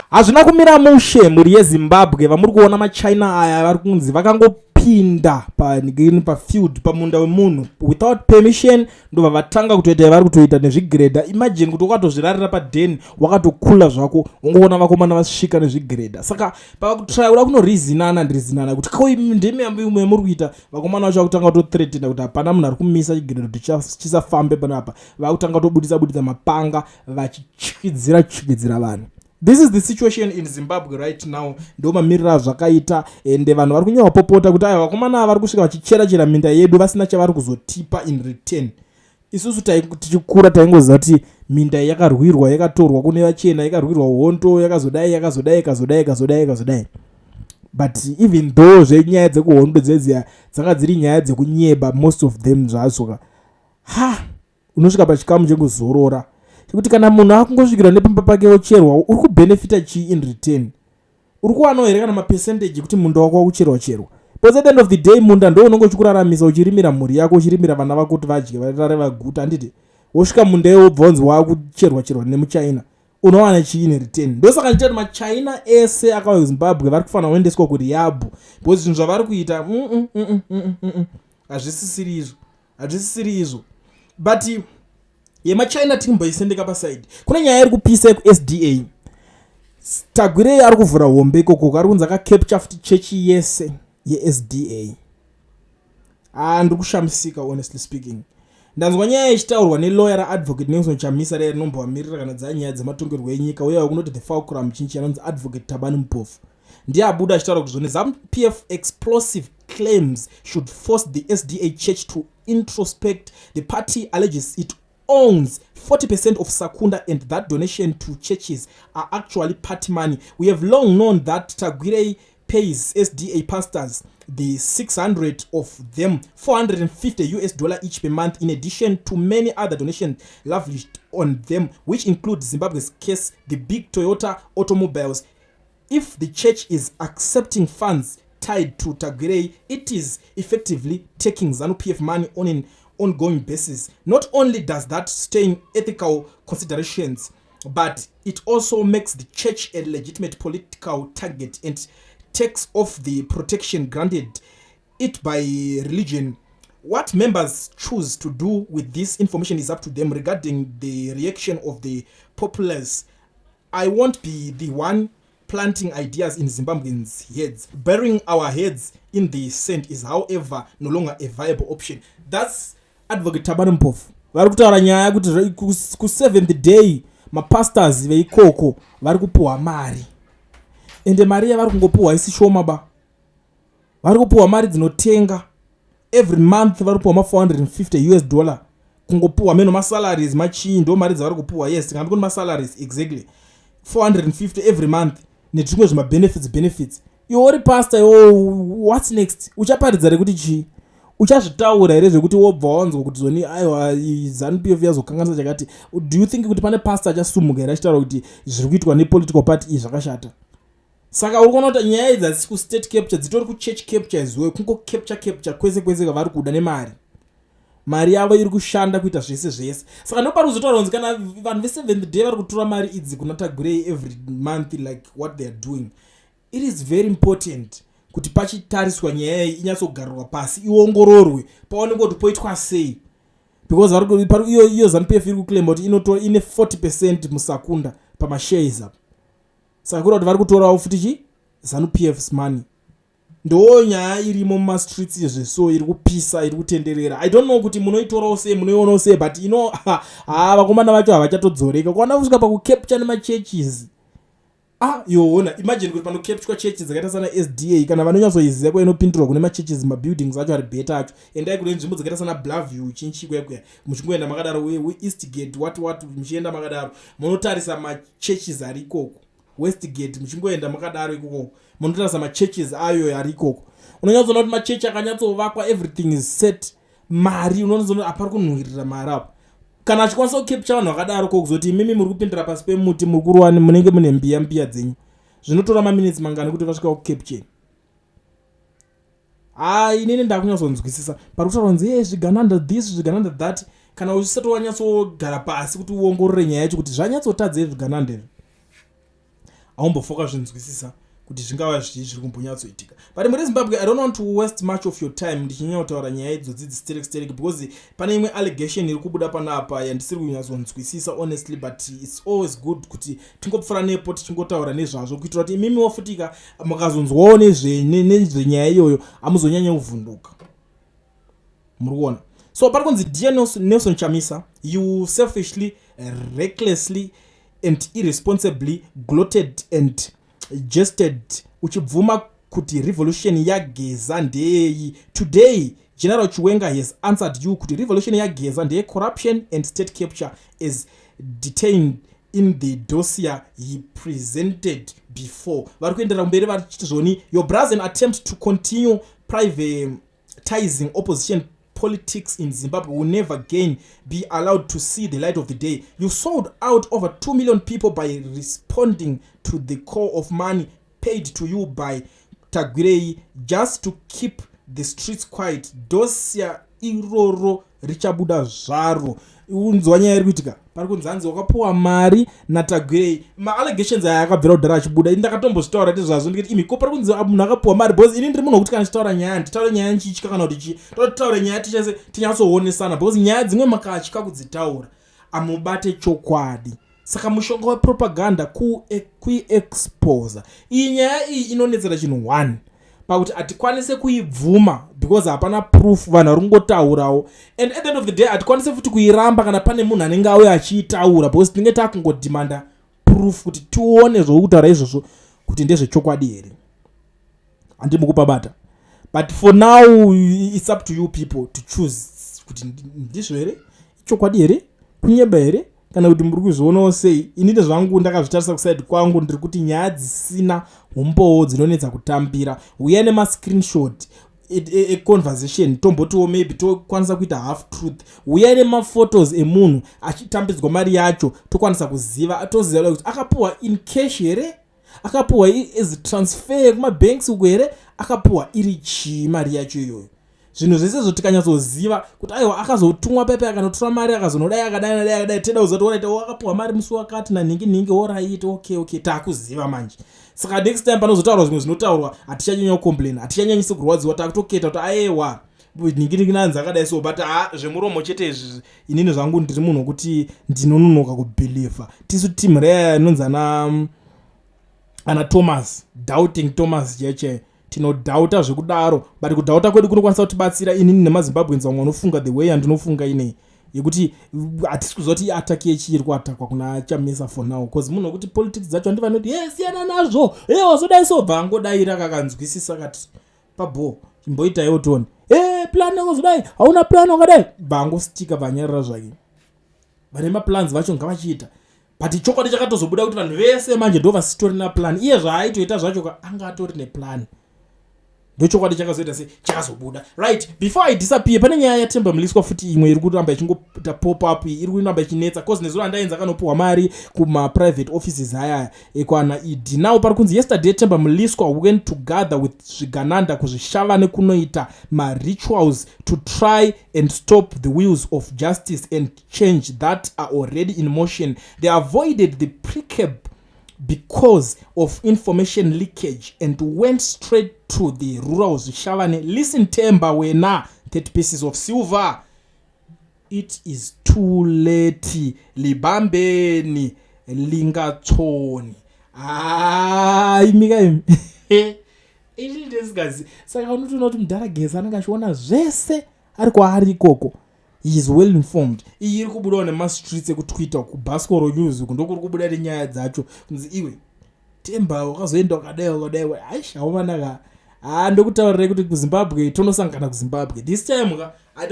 Hazvina kumira mushe, mhuri yeZimbabwe. Vamuri kuona maChina aya vari kunzi vakangopinda pafield, pamunda wemunhu without permission, ndobva vatanga kutoita yavari kutoita nezvigredha. Imagine kuti wakatozvirarira padhen, wakatokula zvako, ungoona vakomana vasvika nezvigredha. Saka pavakutraya kuda kunorizinana ndirizinana kuti ko ndimi yamuri kuita, vakomana vacho vakutanga kutothreatena kuti hapana munhu ari kumisa chigredha kuti chisafambe panapa. Vakutanga kutobudisa budisa mapanga, vachityidzira tyidzira vanhu. This is the situation in Zimbabwe right now. Ndo mamiriro azvakaita, ende vanhu vari kunyanya popota kuti aiwa, vakomana vari kusvika vachichera chera minda yedu vasina chavari kuzotipa in return. Isusu tichikura taingoziva kuti minda yakarwirwa, yakatorwa kune vachena, yakarwirwa hondo, yakazodai, yakazodai, yakazodai, yakazodai, yakazodai. But even though zvenyaya dzekuhondo dzedziya dzanga dziri nyaya dzekunyeba, most of them zvazoka ha, unosvika pachikamu chekuzorora chekuti kana munhu akungosvikirwa nepamba pake ocherwa, uri kubhenefita chii in return? Uri kuwanawo here kana mapercentage ekuti munda wako wakucherwa cherwa? Because at the end of the day, munda ndo unonge uchikuraramisa, uchirimira mhuri yako, uchirimira vana vako kuti vadye, varare vaguta, handiti? Wosvika munda iwo wobva wanzi waakucherwa cherwa nemuChina, unowana chii in return? Ndosaka ndichiti maChina ese akauya kuZimbabwe vari kufanira kuendeswa kurehab, because zvinhu zvavari kuita hazvisisiri izvo, hazvisisiri izvo. But yemaChina timboisendeka paside. Kune nyaya iri kupisa yekuSDA. Tagwirei ari kuvhura hombe ikoko, ari kunzi akacapture futi chechi yese yeSDA. Ah, ndiri kushamisika, honestly speaking. Ndanzwa nyaya ichitaurwa nelawyer raAdvocate Nelson Chamisa, raya rinombovamirira kana dzanyaya dzematongerwo enyika, uye kunoti the fulcrum chinchi, anonzi Advocate Thabani Mpofu, ndiye abuda achitaura kuti zvone ZANU PF explosive claims should force the SDA Church to introspect. The party alleges it owns 40% of Sakunda and that donation to churches are actually party money. We have long known that Tagwirei pays SDA pastors, the 600 of them, US$450 each per month, in addition to many other donations lavished on them, which include Zimbabwe's case, the big Toyota automobiles. If the church is accepting funds tied to Tagwirei, it is effectively taking ZANU PF money on an ongoing basis. Not only does that stain ethical considerations, but it also makes the church a legitimate political target and takes off the protection granted it by religion. What members choose to do with this information is up to them. Regarding the reaction of the populace, I won't be the one planting ideas in Zimbabweans' heads. Burying our heads in the sand is, however, no longer a viable option. That's Advocate Thabani Mpofu vari kutaura nyaya kuti kuSeventh Day mapastors veikoko vari kupuhwa mari, ende mari yavari kungopuhwa isi shoma ba. Vari kupuhwa mari dzinotenga. Every month vari kupuhwa ma450 US dollar, kungopuhwa meno masalaries machii, ndo mari dzavari kupuhwa. Yes, tingambi kuni masalaries exactly, 450 every month nezvimwe zvimabenefits benefits. Iwe uri pastor iwo, what's next? Uchaparidza rekuti chii? Uchazvitaura here zvekuti wobva wanzwa kuti zoni aiwa, ZANU PF yazokanganisa chakati? Do you think kuti pane pastor achasumuka here achitaura kuti zviri kuitwa nepolitical party iyi zvakashata? Saka uri kuona kuti nyaya idzi hadzisi kustate capture, dzitori kuchurch capture as well, kungocapture capture kwese kwese kwavari kuda nemari. Mari yavo iri kushanda kuita zvese zvese. Saka ndopari kuzotaura kunzi kana vanhu veSeventh Day vari kutora mari idzi kuna Tagwirei every month, like what they are doing, it is very important kuti pachitariswa nyaya iyi, inyatsogarirwa pasi, iongororwe, paonekwa kuti poitwa sei, because iyo ZANU PF iri kuclaima kuti ine 40% muSakunda pamashares apa. Saka kureva kuti vari kutorawo futi chi ZANU PF's money. Ndo nyaya irimo mumastreets izveso, iri kupisa, iri kutenderera. I don't know kuti munoitorawo sei, munoionawo sei, but ino ha, vakomana vacho havachatodzoreka kuona kusvika pakucapture nemachurches. Ah, yoona, imagine kuti panocapturwa chechi dzakaita sana SDA, kana vanonyatsoiziva kwainopindurwa kune machurches, mabuildings acho ari better acho, endai kune nzvimbo dzakaita sana Blaview chinchi kwekuya, muchingoenda makadaro, Eastgate, what what, muchienda makadaro, munotarisa machurches ari ikoko, Westgate, muchingoenda makadaro ikoko, munotarisa machurches ayo ari ikoko, unonyatsoona kuti machechi akanyatsovakwa, everything is set. Mari unozoona apari kunhuhwirira mari apo. Kana achikwanisa kucapture vanhu vakadaro, ko kuzoti imimi muri kupindira pasi pemuti, muri kuruwani, munenge mune mbiya mbiya dzenyu, zvinotora maminitsi mangani kuti vasvika kucapture? Ha, inini ndakunyatsonzwisisa pari kutaura kunzi, "E, zvigananda this, zvigananda that." Kana usati wanyatsogara pasi kuti uongorore nyaya yacho kuti zvanyatsotadzei zvigananda izvi, haumbofoka zvinzwisisa kuti zvingava zvii zviri kumbonyatsoitika. But muri Zimbabwe, I don't want to waste much of your time ndichinyanya kutaura nyaya idzodzi dzisterek sterek, because pane imwe allegation iri kubuda panapa yandisiri kunyatsonzwisisa honestly, but it's always good kuti tingopfuura nepo tichingotaura nezvazvo, kuitira kuti imimiwo futika mukazonzwawo nezvenyaya iyoyo, hamuzonyanya kuvhunduka. Muri kuona? So pari kunzi, "Dear Nelson Chamisa, you selfishly, recklessly and irresponsibly gloated and jested uchibvuma kuti revolution yaGeza ndeyei. Today General Chiwenga has answered you kuti revolution yaGeza ndeye corruption and state capture, as detained in the dossier he presented before." Vari kuenderera kumberi vachiti zvoni, "Your brazen attempt to continue privatizing opposition politics in Zimbabwe will never again be allowed to see the light of the day. You sold out over 2 million people by responding to the call of money paid to you by Tagwirei just to keep the streets quiet. Dossier iroro richabuda zvaro." Unzwa nyaya iri kuitika, pari kunzi hanzi wakapuwa mari naTagwirei. Maallegations aya akabvira kudhara achibuda. Ini ndakatombozvitaura tizvazvo, ndikati, "Imi ko, pari kunzi munhu akapuwa mari?" Because ini ndiri munhu wekuti kana ndichitaura nyaya, nditaure nyaya nchichika kana kuti chii, totitaure nyaya tichese tinyatsoonesana, because nyaya dzimwe makatya kudzitaura, amubate chokwadi. Saka mushonga wepropaganda kuiexposa iyi nyaya iyi inonetsera chinhu one, pakuti hatikwanise kuibvuma because hapana proof, vanhu vari kungotaurawo. And at the end of the day, hatikwanise futi kuiramba kana pane munhu anenge auya achiitaura, because tinenge takungodhimanda proof kuti tione zvokutaura izvozvo kuti ndezvechokwadi here. Handimi kupabata, but for now it's up to you people to choose kuti ndizvo here, ichokwadi here, kunyeba here, kana kuti muri kuzvionawo sei. Inini zvangu ndakazvitarisa kuside kwangu, ndiri kuti nyaya dzisina umbowo dzinonetsa kutambira. Uya nemascreenshot econversation, tombotiwo maybe tokwanisa kuita half truth. Uyai nemaphotos emunhu achitambidzwa mari yacho, tokwanisa kuziva, toziva kuti akapuhwa in cash here, akapuhwa as transfer kumabanks uko here, akapuhwa iri chii mari yacho iyoyo. Zvinhu zvese izvo tikanyatsoziva kuti aiwa, akazotumwa pepe, akanotora mari, akazonodai, akadai nadai, akadai, teda kuziva kuti alright, akapuhwa mari musi wakati nanhingi nhingi, alright, okay, taakuziva manje. Saka next time panozotaurwa zvimwe zvinotaurwa, hatichanyanya kucomplain, hatichanyanyisi kurwadziwa, takutoketa kuti aiwa, nhingi nhingi nanzi akadai. So but ha, zvemuromo chete izvi, inini zvangu ndiri munhu wekuti ndinononoka kubhilivha. Tisu team reya inonzi ana Thomas, Doubting Thomas cheche, tinodhauta zvekudaro, but kudhauta kwedu kunokwanisa kutibatsira inini nemaZimbabweans vamwe vanofunga the way yandinofunga inei, yekuti hatisi kuziva kuti iattack yechii iri kuattackwa kuna Chamisa for now, because munhu wekuti politics dzacho handi vanoti, "Ye, siyana nazvo, e, wazodai." So bva angodaira kakanzwisisa kati pabho, chimboitaiwo toni e plan yakazodai, hauna plan wakadai, bva angostika, bvanyarara zvake. Vane maplans vacho ngavachiita, but chokwadi chakatozobuda kuti vanhu vese manje ndo vasitorina plan. Iye zvaaitoita zvacho ka anga atori neplan, ndochokwadi chakazoita se chakazobuda. Right, before I disappear, pane nyaya yaTemba Mliswa futi imwe iri kuramba ichingoita pop up, iri kuramba ichinetsa, cause nezuro andaenza akanopiwa mari kumaprivate offices aya ekwana ED. Now pari kunzi, "Yesterday Temba Mliswa went to gather with zvigananda kuZvishavane nekunoita marituals to try and stop the wheels of justice and change that are already in motion. They avoided the precab because of information leakage and went straight to the rural Zvishavane. Listen, Temba, wena 30 pieces of silver, it is too late. Libambeni lingatsoni." Hayi, mika imi, ichi ndisikazi. Saka unotoona kuti mudhara Geza anenge achiona zvese ari kwaari ikoko. He is well informed. Iyi iri kubudawo nemastreets ekuTwitter, kuBascoro News uku, ndokuri kubuda nenyaya dzacho, kunzi iwe Temba wakazoenda wakadai wakadai. Aish, haumanaka. Ha, ndokutaurirai kuti kuZimbabwe tonosangana kuZimbabwe this time ka. I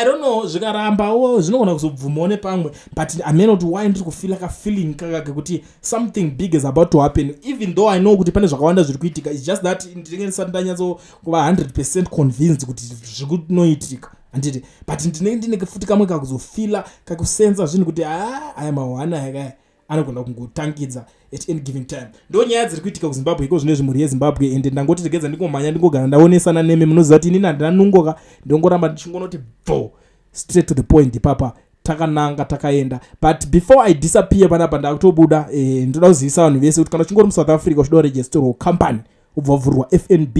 don't know, zvikarambawo zvinogona kuzobvumawo nepamwe, but amene kuti why ndiri kufeela kafeeling kaka kekuti something big is about to happen, even though I know kuti pane zvakawanda zviri kuitika. It's just that ndinenge ndisati ndanyatsokuva 100% convinced kuti zviri kunoitika, handiti? But ndinenge ndine futi kamwe kakuzofeela, kakusensa zvinhu kuti ha, aya mahwana akaya. Anogona kungotangidza at any given time. Ndo nyaya dziri kuitika kuZimbabwe iko zvino zvimhuri yeZimbabwe. Ende ndangoti regedza ndingomhanya, ndingogara ndaonesana nemi. Munoziva kuti inini handina nungoka, ndongoramba ndichingonoti bvo straight to the point. Ipapa takananga, takaenda. But before I disappear panapa, ndakutobuda, ndoda kuzivisa vanhu vese kuti kana uchingori muSouth Africa, uchida kuregisterwa company, ubva wavhurwa FNB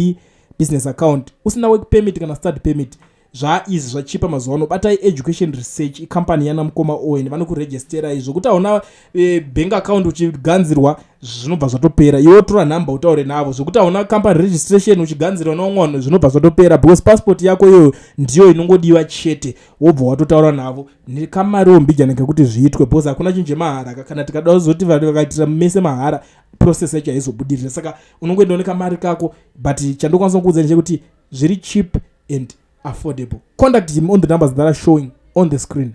business account, usina work permit kana study permit, zvaizi zvachipa mazuva ano. Batai Education Research, icompany yana mukoma Owen. Vanokuregisterai zvokuti hauna bank account, uchiganzirwa zvinobva zvatopera. Iwe tora nhamba utaure navo. Zvokuti hauna company registration, uchiganzirwa nevamwe vanhu, zvinobva zvatopera, because passport yako iyoyo ndiyo inongodiwa chete. Wobva watotaura navo nekamariwo mbijana kekuti zviitwe, because hakuna chinhu chemahara. Kana tikada kuzoti vanhu vakaitira mese mahara, process yacho haizobudirira. Saka unongoendawo nekamari kako, but chandokwanisa kukuudza ndechekuti zviri cheap and affordable. Contact him on the numbers that are showing on the screen.